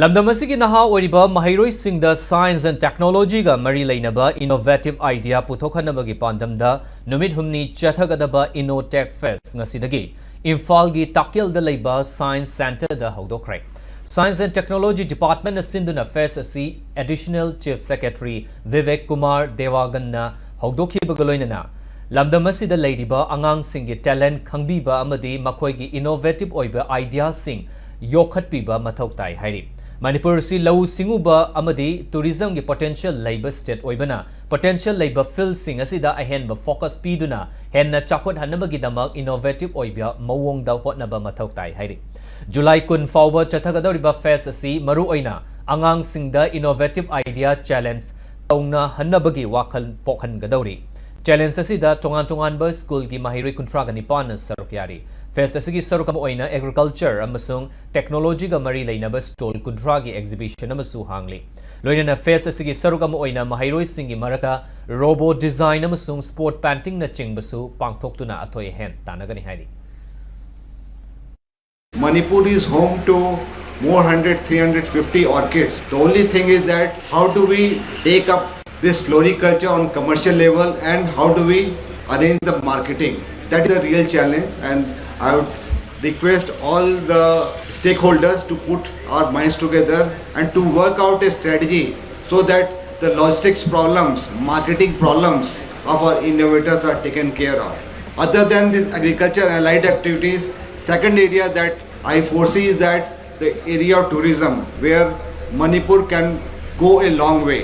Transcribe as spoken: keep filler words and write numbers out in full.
ꯂꯝꯗꯝ ꯑꯁꯤꯒꯤ ꯅꯍꯥ ꯑꯣꯏꯔꯤꯕ ꯃꯍꯩꯔꯣꯏꯁꯤꯡꯗ science and technology ꯒ ꯃꯔꯤ ꯂꯩꯅꯕ innovative idea ꯄꯨꯊꯣꯛꯍꯟꯅꯕꯒꯤ ꯄꯥꯟꯗꯝꯗ ꯅꯨꯃꯤꯠ ꯍꯨꯝꯅꯤ ꯆꯠꯊꯒꯗꯕ InnoTech Fest ꯉꯁꯤꯗꯒꯤ ꯏꯝꯐꯥꯜꯒꯤ ꯇꯥꯛꯀꯦꯜꯗ ꯂꯩꯕ Science Centre the ꯍꯧꯗꯣꯛꯈ꯭ꯔꯦ꯫ Science and Technology Department ꯅ ꯁꯤꯟꯗꯨꯅ Fest ꯑꯁꯤ Additional Chief Secretary Vivek Kumar ꯗꯦꯋꯥꯒꯟꯅ ꯍꯧꯗꯣꯛꯈꯤꯕꯒ ꯂꯣꯏꯅꯅ ꯂꯝꯗꯝ ꯑꯁꯤꯗ ꯂꯩꯔꯤꯕ ꯑꯉꯥꯡꯁꯤꯡꯒꯤ talent ꯈꯪꯕꯤꯕ ꯑꯃꯗꯤ ꯃꯈꯣꯏꯒꯤ innovative ꯑꯣꯏꯕ idea ꯁꯤꯡ ꯌꯣꯛꯈꯠꯄꯤꯕ ꯃꯊꯧ ꯇꯥꯏ ꯍꯥꯏꯔꯤ꯫ ꯃꯅꯤꯄꯨꯔ ꯑꯁꯤ ꯂꯧꯎ ꯁꯤꯡꯎꯕ ꯑꯃꯗꯤ tourism ꯒꯤ potential ꯂꯩꯕ state ꯑꯣꯏꯕꯅ, potential ꯂꯩꯕ field ꯁꯤꯡ ꯑꯁꯤꯗ ꯑꯍꯦꯟꯕ focus ꯄꯤꯗꯨꯅ ꯍꯦꯟꯅ ꯆꯥꯎꯈꯠꯍꯟꯅꯕꯒꯤꯗꯃꯛ innovative ꯑꯣꯏꯕ ꯃꯑꯣꯡꯗ ꯍꯣꯠꯅꯕ ꯃꯊꯧ ꯇꯥꯏ ꯍꯥꯏꯔꯤ꯫ ꯖꯨꯂꯥꯏ ꯀꯨꯟ ꯐꯥꯎꯕ ꯆꯠꯊꯒꯗꯧꯔꯤꯕ Fest ꯑꯁꯤ ꯃꯔꯨꯑꯣꯏꯅ ꯑꯉꯥꯡꯁꯤꯡꯗ innovative idea challenge ꯇꯧꯅꯍꯟꯅꯕꯒꯤ ꯋꯥꯈꯜ ꯄꯣꯛꯍꯟꯒꯗꯧꯔꯤ꯫ Challenge ꯑꯁꯤꯗ ꯇꯣꯉꯥꯟ ꯇꯣꯉꯥꯟꯕ school ꯒꯤ ꯃꯍꯩꯔꯣꯏ ꯀꯨꯟꯊ꯭ꯔꯥꯒ ꯅꯤꯄꯥꯟꯅ ꯁꯔꯨꯛ ꯌꯥꯔꯤ꯫ Fest ꯑꯁꯤꯒꯤ ꯁꯔꯨꯛ ꯑꯃ ꯑꯣꯏꯅ agriculture ꯑꯃꯁꯨꯡ technology ꯒ ꯃꯔꯤ ꯂꯩꯅꯕ stall ꯀꯨꯟꯊ꯭ꯔꯥꯒꯤ exhibition ꯑꯃꯁꯨ ꯍꯥꯡꯂꯤ꯫ ꯂꯣꯏꯅꯅ Fest ꯑꯁꯤꯒꯤ ꯁꯔꯨꯛ ꯑꯃ ꯑꯣꯏꯅ ꯃꯍꯩꯔꯣꯏꯁꯤꯡꯒꯤ ꯃꯔꯛꯇ robot design ꯑꯃꯁꯨꯡ spot painting ꯅꯆꯤꯡꯕꯁꯨ ꯄꯥꯡꯊꯣꯛꯇꯨꯅ ꯑꯊꯣꯏ ꯑꯍꯦꯟ ꯇꯥꯟꯅꯒꯅꯤ ꯍꯥꯏꯔꯤ꯫ Manipur is home to more hundred, three hundred fifty orchids. The only thing is that how do we take up this floriculture on commercial level and how do we arrange the marketing? That is a real challenge, and I would request all the stakeholders to put our minds together and to work out a strategy so that the logistics problems, marketing problems of our innovators are taken care of. Other than this agriculture allied activities, second area that I foresee is that the area of tourism where Manipur can go a long way.